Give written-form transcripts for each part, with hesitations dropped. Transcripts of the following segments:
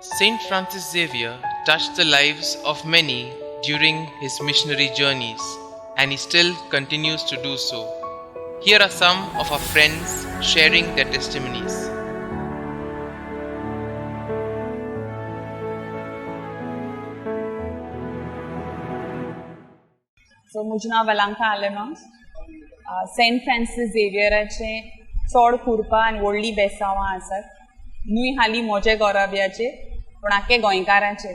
Saint Francis Xavier touched the lives of many during his missionary journeys, and he still continues to do so. Here are some of our friends sharing their testimonies. So म्हजें नांव वेलांका Alemao. Saint Francis झेवियराचें चड कुर्पा आनी व्हडलीं बेसांवां आसात, न्हय हालीं म्हजे गोराब्याचेर पूण आख्खे गोंयकारांचेर.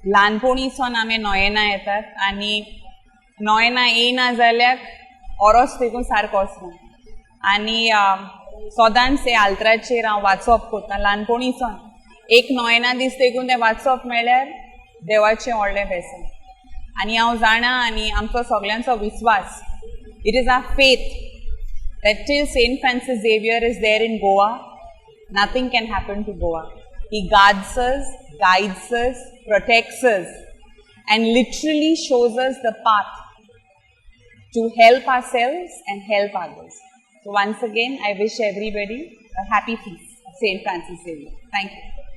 ल्हानपणीसून आमी नोयेना येतात आनी नोयेना येयना जाल्यार ओरोस देखून सारको वचना. आनी सदांच हे आल्तराचेर हांव वाचप करता ल्हानपणीसून. एक नोयेना दीस देखून तें वाचप म्हळ्यार देवाचें व्हडलें बेसांव. आनी हांव जाणा आनी आमचो सगल्यांचो विस्वास, it is our faith that till Saint Francis Xavier is there in Goa, nothing can happen to Goa. He guards us, guides us, protects us, and literally shows us the path to help ourselves and help others. So once again, I wish everybody a happy feast of Saint Francis Xavier. Thank you.